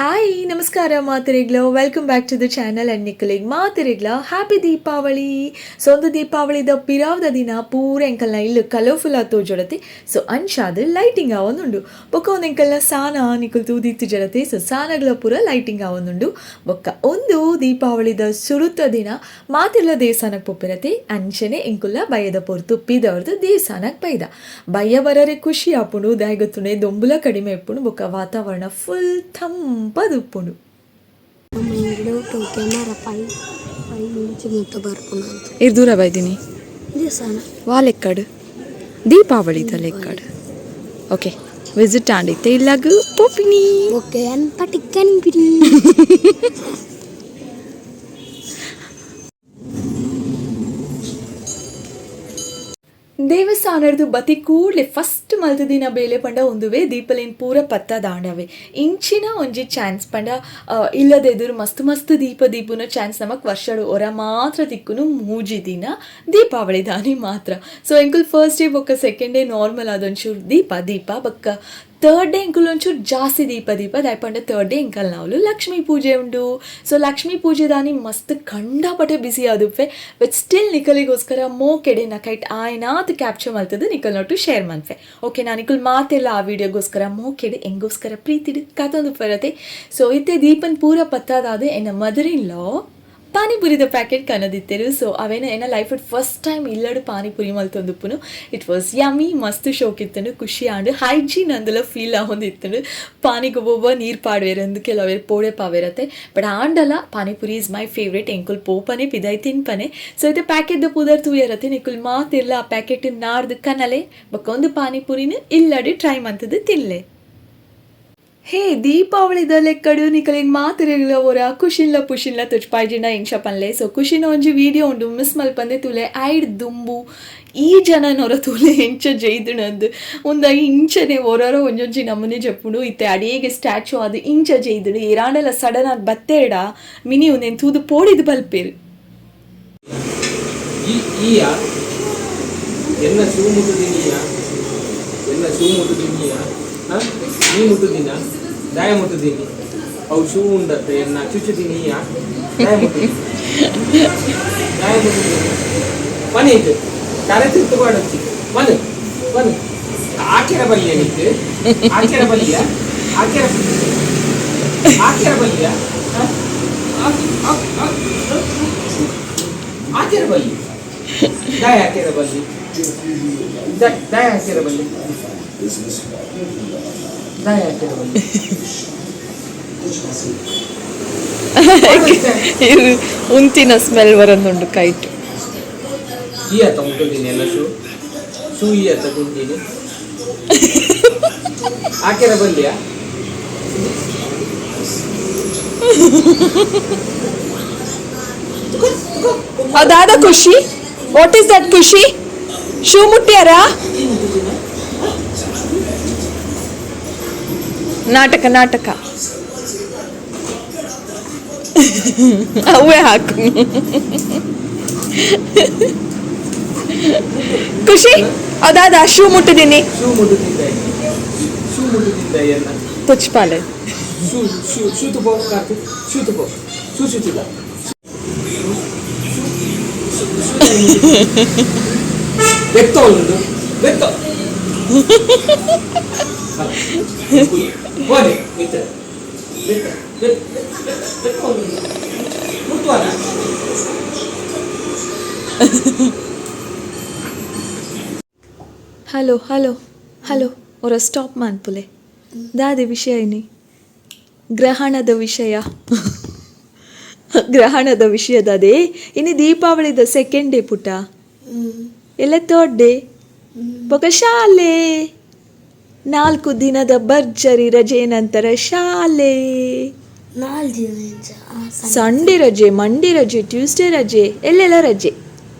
Hi ನಮಸ್ಕಾರ ಮಾತರಿಗ್ಲ, welcome back to the channel and ನಿಕಲಿಗ್ ಮಾತರಿಗ್ಲ happy Deepavali. So ಒಂದು ದೀಪಾವಳಿದ ಪಿರಾವ್ದ ದಿನ ಪೂರ ಎಂಕಲ್ನ ಇಲ್ಲು ಕಲರ್ಫುಲ್ ಆತು ಜೊಡತೆ. ಸೊ ಅಂಚಾದ ಲೈಟಿಂಗ್ ಆವೊಂದುಂಡು. ಬೊಕ್ಕ ಒಂದು ಎಂಕಲ್ನ ಸಾನ ನಿಕುಲ್ ತೂದಿತ್ತು ಜಡತೆ. ಸೊ ಸಾನಗ್ಲ ಪೂರ ಲೈಟಿಂಗ್ ಆವೊಂದುಂಡು. ಬೊಕ್ಕ ಒಂದು ದೀಪಾವಳಿದ ಸುರುತ ದಿನ ಮಾತೆಲ್ಲ ದೇವಸ್ಥಾನಕ್ಕೆ ಪೋಪಿರತೆ. ಅಂಚನೆ ಎಂಕುಲ್ಲ ಬಯ್ಯದ ಪೊರ್ತು ಪಿದವ್ರದ್ದು ದೇವಸ್ಥಾನಕ್ಕೆ ಬೈದ ಬಯ್ಯ ಬರರೆ ಖುಷಿ ಆಪುಂಡು. ದಾಯಗೊತ್ತುಂಡೆ ದೊಂಬುಲ ಕಡಿಮೆ ಇಪ್ಪುಂಡು. ಬೊಕ್ಕ ವಾತಾವರಣ ಫುಲ್ ತಂಪದುಪ್ಪುಂಡು. Camera pi pi ಇಂಚಿ ಮುಟ್ಟ ಬರ್ಪುನ ಅಂತ. ಇರ್ ದೂರ ಬೈದಿನಿ. ದೇವಸ್ಥಾನ. ವಾ ಲೆಕ್ಕಡ್ ದೀಪಾವಳಿದ ಲೆಕ್ಕಡ್ ಓಕೆ ವಿಸಿಟ್ ಆಂಡಿತ್ತೆ ಇಲ್ಲಾಗ ಪೋಪಿನಿ. ಓಕೆ ಅನ್ಪ ಟಿಕ್ಕನ್ ಬಿಡಿ. ದೇವಸ್ಥಾನದ ಬತಿ ಕೂಡಲೇ ಫಸ್ಟ್ ಮಲ್ತ ದಿನ ಬೇಲೆ ಪಂಡ ಒಂದುವೆ ದೀಪಲಿನ್ ಪೂರ ಪತ್ತ ದಾಂಡವೆ. ಇಂಚಿನ ಒಂಜಿ ಚಾನ್ಸ್ ಪಂಡ ಇಲ್ಲದ ಎದುರು ಮಸ್ತ್ ಮಸ್ತ್ ದೀಪ ದೀಪುನ ಚಾನ್ಸ್ ನಮಕ್ ವರ್ಷಡು ಒರ ಮಾತ್ರ ತಿಕ್ಕುನು, ಮೂಜಿ ದಿನ ದೀಪಾವಳಿ ದಾನಿ ಮಾತ್ರ. ಸೊ ಎಂಕುಲ್ ಫಸ್ಟ್ ಡೇ ಬೊಕ್ಕ second day normal ಅದೊಂಚೂರು ದೀಪ ದೀಪ. ಬೊಕ್ಕ ಥರ್ಡ್ ಡೇ ಎಂಕುಲ್ ಒಂಚೂರು ಜಾಸ್ತಿ ದೀಪ ದೀಪ. ದಾಯಪಂಡ ಥರ್ಡ್ ಡೇ ಎಂಕಲ್ ನಾವ್ಲು ಲಕ್ಷ್ಮೀ ಪೂಜೆ ಉಂಡು. ಸೊ ಲಕ್ಷ್ಮೀ ಪೂಜೆ ದಾನಿ ಮಸ್ತ್ ಕಂಡಪಟ್ಟೆ ಬಿಸಿ ಆದುಪ್ಪೆ. ಬಟ್ ಸ್ಟಿಲ್ ನಿಕಲಿಗೋಸ್ಕರ ಮೋಕೆಡೆ ನಕೈಟ್ ಆಯ್ನಾತ್ ಕ್ಯಾಪ್ಚರ್ ಮಲ್ತದ್ದು ನಿಕಲ್ ನೊಟ್ಟು ಶೇರ್ ಮನ್ಫೆ. ಓಕೆ, ನಾ ನಿಕುಲ್ ಮಾತೆಲ್ಲ ಆ ವಿಡಿಯೋಗೋಸ್ಕರ ಮೋಕೆಡೆ ಎಂಗೋಸ್ಕರ ಪ್ರೀತಿಡು ಕಾತೊಂದು ಬರತೆ. ಸೊ ಇತ್ತೆ ದೀಪನ್ ಪೂರ ಪತ್ತಾದಾದ ಎನ್ನ ಮದರ್ ಇನ್ ಲಾ ಪಾನಿಪುರಿದ ಪ್ಯಾಕೆಟ್ ಕನದಿತ್ತೆರು. ಸೊ ಅವೇನ ಎನ್ನ life first time ಇಲ್ಲಡು pani puri ಮಲ್ತೊಂದುಪ್ಪುನು. It was yummy. ಮಸ್ತ್ ಶೋಕಿತ್ತನು, ಖುಷಿ ಆಂಡ್ ಹೈಜೀನ್ ಅಂದಲ ಫೀಲ್ ಆವೊಂದಿತ್ತನು. ಪಾನಿಗೆ ಒಬ್ಬೊಬ್ಬ ನೀರು ಪಾಡ್ವೇರು ಅಂದ್ ಕೆಲವೇರು ಪೋಡೆ ಪಾವೇರತ್ತೆ. ಬಟ್ ಆಂಡಲ ಪಾನಿಪುರಿ is my favourite. ಎಂಕುಲ್ ಪೋಪನೆ ಪಿದೈ ತಿನ್ಪನೆ. ಸೊ ಇದು ಪ್ಯಾಕೆಟ್ ಪುದರ್ ತೂಯರತ್ತೆ. ನಿಕುಲ್ ಮಾತಿರ್ಲ ಆ ಪ್ಯಾಕೆಟ್ ನಾಡ್ದು ಕನಲೆ. ಬೊಕ್ಕ ಒಂದು ಪಾನಿಪುರಿನ ಇಲ್ಲಡಿ ಟ್ರೈ ಮಂತದ್ದು ತಿನ್ಲೆ. ಹೇ, ದೀಪಾವಳಿದ ಲೆಕ್ಕಡು ನಿಕಲಿಗ್ ಮಾತೆರೆಗ್ಲ ಒರ ಖುಷಿನ್ಲ ಪುಷಿನ್ಲ ತುಚ್ಪಾಯ್ಜಿಂಡ ಇಂಚ ಪನ್ಲೆ. ಸೊ ಖುಷಿನ ಒಂಜಿ ವಿಡಿಯೋ ಉಂಡು, ಮಿಸ್ ಮಲ್ಪಂದೆ ತೂಲೆ. ಐಡ್ ದುಂಬು ಈ ಜನನೊರ ತೂಲೆ ಎಂಚ ಜೈದುನಂದು. ಒಂದ ಇಂಚನೆ ಒರೊರ ಒಂಜೊಂಜಿ ನಮೂನೆ ಜಪ್ಪುಂಡು. ಇತ್ತೆ ಅಡೇಗೆ ಸ್ಟ್ಯಾಚು ಅದು ಇಂಚ ಜೈದುಡು. ಏರಾಂಡಲ ಸಡನ್ ಆದ್ ಬತ್ತೇಡ ಮಿನಿ ಉಂದೆನ್ ತೂದು ಪೋಡಿದ್ ಬಲ್ಪೇರು. ಈ ಈಯ ಎನ್ನ ಶೂ ಮುಟ್ಟುದೀನಿಯ, ಎನ್ನ ಶೂ ಮುಟ್ಟುದೀನಿಯ? ನೀ ಮುಟ್ಟುದಿನ, ದಾಯ ಮುಟ್ಟುದೀನಿ? ಅವು ಶೂ ಉಂಡತ್ತೆ. ಎನ್ನ ಚುಚ್ಚುದೀನಿಯ? ದಾಯ ಮುಟ್ಟುದೀನಿ, ದಾಯ ಮುಟ್ಟುದೀನಿ? ಮನೆ ಇದು ತಲೆ ತಿರ್ತು ಪಾಡೊಚ್ಚಿ. ಮನೆ ಮನೆ ಆಕೆರ ಬಲ್ಲಿಯ ನಿಕ್ಕು? ಆಕೆರ ಬಲ್ಲಿಯ? ಆಕೆರ, ಆಕೆರ ಬಲ್ಲಿಯ? ಆಕೆರ ಬಲ್ಲಿ, ದಾಯ ಆಕೆರ ಬಲ್ಲಿ? ದಾಯ ಆಕೆರ ಬಲ್ಲಿ, ದಾಯ ಆಕೆರ ಬಲ್ಲಿ? ಉಂತಿನ ಸ್ಮೆಲ್ ಬರೊಂದುಂಡು ಕೈಟ್. ಈ ಆತ ಮುಟ್ಟುದೀನಿ ಎಲ್ಲ ಶೂ ಶೂ ಈ ಆತ ತಿಂತೀನಿ. ಆಕೆರ ಬಲ್ಲಿಯ? ಅದಾದ ಖುಷಿ. What is that Khushi? Shoe ಮುಟ್ಟ್ಯಾರ? ನಾಟಕ ನಾಟಕ. ಅವೇ ಹಾಕು. ಖುಷಿ, ಅದಾದ ಶೂ ಮುಟ್ಟಿದ್ದೀನಿ. ಶೂ ಮುಟ್ಟುತ್ತಿದ್ದ, ಶೂ ಮುಟ್ಟುತ್ತಿದ್ದ ಎನ್ನ? ತುಚ್ಪಾಲೆ. ಶೂ ಶೂ ಶೂ ತುಪೋ ಕಾರ್ತಿಕ್, ಶೂ ತುಪೋ, ಶೂ ಚುಚ್ಚುದ. ಬೆತ್ತ ಉಂಡು ಬೆತ್ತ ಹೋದೆ ಬೆತ್ತ ಬೆತ್ತ ಬೆತ್ತ ಬೆತ್ತ ಉಂಡು ಮುಟ್ಟುವನ. Hello hello hello, ಒರ ಸ್ಟಾಪ್ ಮಾನ್ಪುಲೆ. ದಾದೆ ವಿಷಯ ಇನಿ? ಗ್ರಹಣದ ವಿಷಯ, ಗ್ರಹಣದ ವಿಷಯದದೇ. ಇನಿ ದೀಪಾವಳಿದ ಸೆಕೆಂಡ್ ಡೇ ಪುಟ್ಟ. ಎಲ್ಲ ಥರ್ಡ್ ಡೇ ಬೊಕ ಶಾಲೆ. 4 ದಿನದ ಭರ್ಜರಿ ರಜೆ ನಂತರ ಶಾಲೆ. ನಾಲ್ಕು ದಿನ ಇಂಚ. ಸಂಡೇ ರಜೆ, ಮಂಡೇ ರಜೆ, ಟ್ಯೂಸ್ಡೇ ರಜೆ, ಎಲ್ಲೆಲ್ಲ ರಜೆ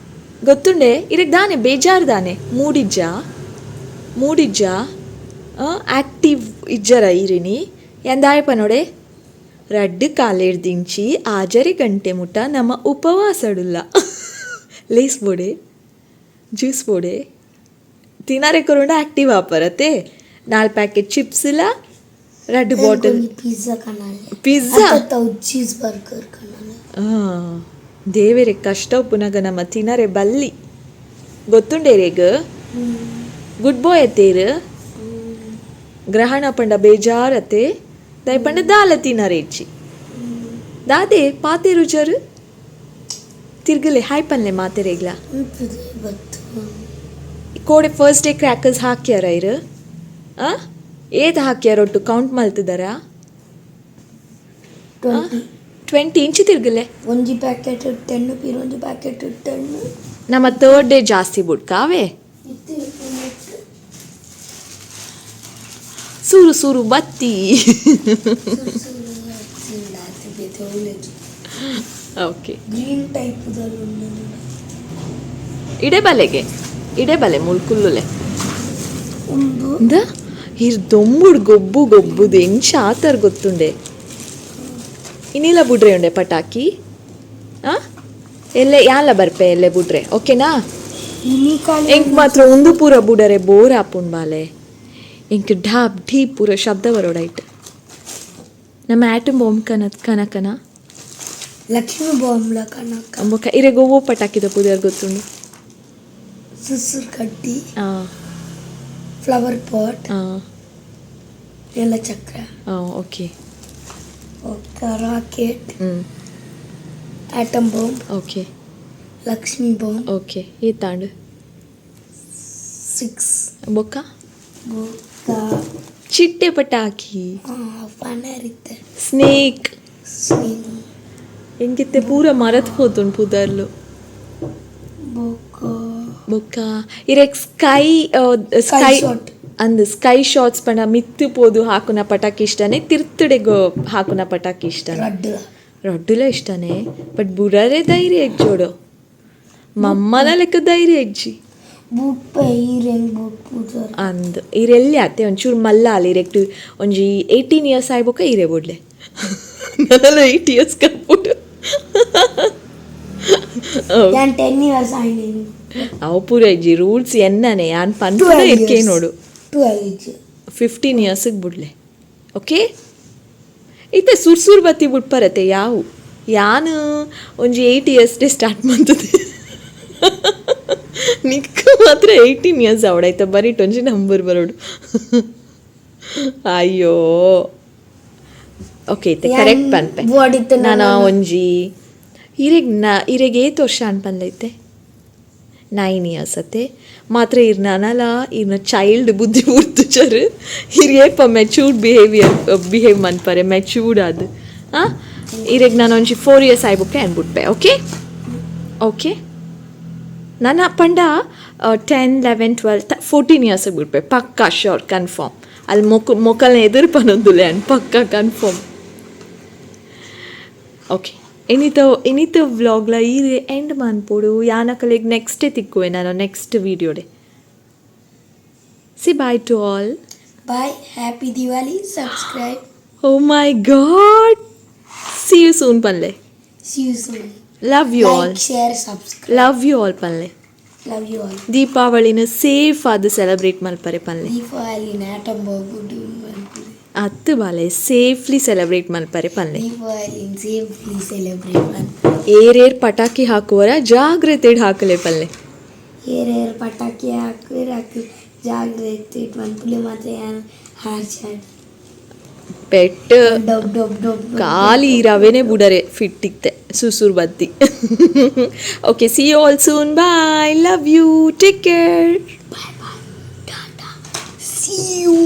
ಗೊತ್ತುಂಡೆ. ಇರಕ್ ದಾನೆ ಬೇಜಾರು ದಾನೆ? ಮೂಡಿಜ್ಜ, ಮೂಡಿಜ್ಜ? ಆಕ್ಟಿವ್ ಇಜ್ಜರ ಇರಿನಿ ಎಂದಾಯಪ ನೋಡೆ. ರಡ್ಡು ಕಾಲೇಡ್ದಿಂಚಿ ಆಜರೆ ಗಂಟೆ ಮುಟ್ಟ ನಮ್ಮ ಉಪವಾಸಡುಲ್ಲ. ಲೇಸ್ ಬೋಡೆ, ಜ್ಯೂಸ್ ಬೋಡೆ, ತಿನಾರೆ ಕೊರುಂಡ ಆಕ್ಟಿವ್ ಆಪರತೆ. ನಾಲ್ ಪ್ಯಾಕೆಟ್ ಚಿಪ್ಸ್ ಇಲ್ಲ. ರಡ್ಡ್ ಬಾಟಲ್. ಪಿಜ್ಜಾ ಕನಾಲೆ. ಪಿಜ್ಜಾ. ಅತ್ತ ಚೀಸ್ ಬರ್ಗರ್ ಕನಾಲೆ. ದೇವೆರೆ ಕಷ್ಟ ಉಪ್ಪುನಗ ನಮ್ಮ ತಿನರೆ ಬಲ್ಲಿ ಗೊತ್ತುಂಡೇರೆಗ್. Good boy ಅತ್ತೇರು. ಗ್ರಹಣ ಪಂಡ ಬೇಜಾರತೆ ದಯ ಪಂಡ ದಾಲ ತಿನರೆ ಇಚ್ಚಿ ದಾದೆ ಪಾತೇರು ಜರು ತಿರ್ಗಲೆ ಹಾಯ್ ಪನ್ಲೆ ಮಾತೆರೆಗ್ಲ. ಕೋಡೆ first day crackers ಹಾಕ್ಯಾರ ಇರು? ಆ ಏತ್ ಹಾಕ್ಯಾರ ಒಟ್ಟು ಕೌಂಟ್ ಮಲ್ತಿದಾರ? 20 ಇಂಚು ತಿರ್ಗಲೆ. ಒಂಜಿ ಪ್ಯಾಕೆಟ್ 10 ಪೀರ್ ಒಂಜಿ ಪ್ಯಾಕೆಟ್ 10. ನಮ್ಮ ಥರ್ಡ್ ಡೇ ಜಾಸ್ತಿ ಬುಡ್ಕಾವೆ. ಸೂರು ಸೂರು ಬತ್ತಿ. Okay green type ಇಡೆ ಬಲೆಗೆ ಇಡೆ ಬಲೆ ಮುಲ್ಕುಲ್ಲುಲೆ ಇರ್ ದೊಂಬುಡ್ ಗೊಬ್ಬು ಗೊಬ್ಬುದು ಎಂಚ ಆತರ್ ಗೊತ್ತುಂಡೆ. ಇನ್ನಿಲ್ಲ ಬುಡ್ರೆ ಉಂಡೆ ಪಟಾಕಿ. ಆ ಎಲ್ಲೆ ಯಾಲ ಬರ್ಪೆ ಎಲ್ಲೆ ಬುಡ್ರೆ ಓಕೆನಾ? ಎಂಕ್ ಮಾತ್ರ ಒಂದು ಪೂರ ಬುಡರೆ ಬೋರ್ ಆಪುಂಡ್ ಬಾಲೆ. ಎಂಕ್ ಢಾಬ್ ಢೀ ಪೂರ ಶಬ್ದ ಬರೋಡೈಟ್. ನಮ್ಮ ಆಟಮ್ ಬಾಂಬ್ ಕನ ಕನಕನ ಲಕ್ಷ್ಮಿ ಬಾಂಬ್ಲ ಕನಕ ಅಂಬೊಕ ಇರೆಗ್ ಒವ್ವೋ ಪಟಾಕಿದ ಪುದರ್ ಗೊತ್ತುಂಡು? ಸುಸುರ್ ಕಡ್ಡಿ, ಫ್ಲವರ್ ಪಾಟ್, ಎಲ್ಲ ಚಕ್ರ, okay, rocket, atom bomb, okay, Lakshmi bomb, okay. ಏತಾಂಡು 6. ಬೊಕ್ಕ ಬೊಕ್ಕ ಚಿಟ್ಟೆ ಪಟಾಕಿ, ಪನರಿತ್ತೆ, ಸ್ನೇಕ್ ಎಂಕಿತ್ತೆ ಪೂರ ಮರತ್ ಪೋತುಂಡು ಪುದರ್ಲು. ಬೊಕ್ಕ ಬೊಕ್ಕ ಇರೆಗ್ ಸ್ಕೈ ಸ್ಕೈ ಅಂದ್ ಸ್ಕೈ ಶಾಟ್ಸ್ ಪಂಡ ಮಿತ್ತು ಪೋದು ಹಾಕುನ ಪಟಾಕಿ ಇಷ್ಟನೇ, ತಿರ್ತುಡೆಗು ಹಾಕುನ ಪಟಾಕಿ ಇಷ್ಟನೇ? ರಡ್ಡುಲ ಇಷ್ಟನೇ. ಬಟ್ ಬುಡರೆ ಧೈರ್ಯ ಎಜ್ಜೋಡು ಮಮ್ಮನ ಲೆಕ್ಕ ಧೈರ್ಯ ಎಜ್ಜಿ ಅಂದ್ ಇರೆಲ್ಲಿ ಆತೆ ಒಂಚೂರು ಮಲ್ಲ ಅಲ್ಲ ಇರೆಕ್ಟ್ ಒಂಜಿ 18 ಇಯರ್ಸ್ ಆಯ್ಬೊಕ ಇರೆ ಬುಡ್ಲೆ. ನನಲ 8 ಇಯರ್ಸ್ ಕಪ್ಪುಡು. 10 ಇಯರ್ಸ್ ಆಯ್ನಿ. ಅವು ಪೂರ ಇಜ್ಜಿ ರೂಲ್ಸ್ ಎನ್ನನೆ ಯಾನ್ ಪನ್ಪುನ ಇರ್ಕೆ ನೋಡು. 15 ಇಯರ್ಸಿಗೆ ಬುಡ್ಲೆ ಓಕೆ. ಇತ್ತೆ ಸುರ್ಸುರ್ ಬತ್ತಿ ಬುಡ್ಪರತೆ ಯಾವು ಯಾನು ಒಂಜಿ 8 years day start ಮಂತದೆ. ನಿಕ್ಕ ಮಾತ್ರ 18 ಇಯರ್ಸ್ ಅವಡಾಯ್ತ ಬರೀಟ್ ಒಂಜಿ ನಂಬರ್ ಬರೋಡು. ಅಯ್ಯೋ ಓಕೆ ಇತ್ತೆ ಕರೆಕ್ಟ್ ಪನ್ಪೆ ನಾನು ಒಂಜಿ ಇರೆಗ್ ನ ಇರೆಗ್ ಏತ್ ವರ್ಷ ಅನ್ಪನ್ಲೈತೆ? 9 ಇಯರ್ಸ್ ಅತ್ತೆ ಮಾತ್ರ. ಇರ್ ನನಲ ಇರ್ನ ಚೈಲ್ಡ್ ಬುದ್ಧಿ ಉರ್ತುಚರ್ ಇರ್ ಏಪ matured behaviour behave ಮನ್ಪರೆ matured ಅದು. ಹಾಂ ಇರೆಗ್ ನಾನು ಒಂಜಿ 4 ಇಯರ್ಸ್ ಆಯ್ಬುಕ್ಕೆ ಅನ್ಬಿಟ್ಪೆ ಓಕೆ. ಓಕೆ ನನ್ನ ಪಂಡ 10, 11, 12, 14 ಇಯರ್ಸ್ ಬಿಡ್ಪೆ ಪಕ್ಕಾ ಶ್ಯೂರ್ ಕನ್ಫರ್ಮ್. ಅಲ್ಲಿ ಮೊಕಲ್ನ ಎದುರು ಪನೊಂದುಲೆ ಅನ್ ಪಕ್ಕಾ ಕನ್ಫರ್ಮ್. ಓಕೆ ಇನಿತ ಇನಿತ ವ್ಲಾಗ್ಲ ಈ ಎಂಡ್ ಮನ್ಪೊಡು. ಯಾನಕಲೆಗ್ ನೆಕ್ಸ್ಟ್ ಡೇ ತಿಕ್ಕುವೆ ನಾನು next ವೀಡಿಯೋಡೆ. Say bye to all. Bye, happy Diwali, subscribe. Oh my God, see you soon ಪನ್ಲೆ. See you soon. Love you all. Like, share, subscribe. Love you all ಪನ್ಲೆ. Love you all. ದೀಪಾವಳಿನ safe ಆದ್ celebrate ಮಲ್ಪರೆ ಪನ್ಲೆ. Deepavali atom bomb ಅತ್ತು ಬಾಲೆ safely celebrate ಮಲ್ಪರೆ ಪನ್ಲೆ. Deepavali safely celebrate ಮಲ್ಪರೆ. ಏರೇರ್ ಪಟಾಕಿ ಹಾಕುವರ ಜಾಗ್ರತೆಡ್ ಹಾಕಲೆ ಪನ್ಲೆ. ಏರೇರ್ ಪಟಾಕಿ ಹಾಕುವರ ಜಾಗ್ರತೆ ಮನ್ಪುಲೆ ಮಾತ್ರ ಹಾರ್ಚಾಡ್ ಪೆಟ್ ಖಾಲಿ ರವೆನೆ ಬುಡರೆ ಫಿಟ್ ಇತ್ತೆ ಸುಸುರ್ ಬತ್ತಿ. Okay, see you all soon. Bye, love you, take care. Bye bye, tata, see you.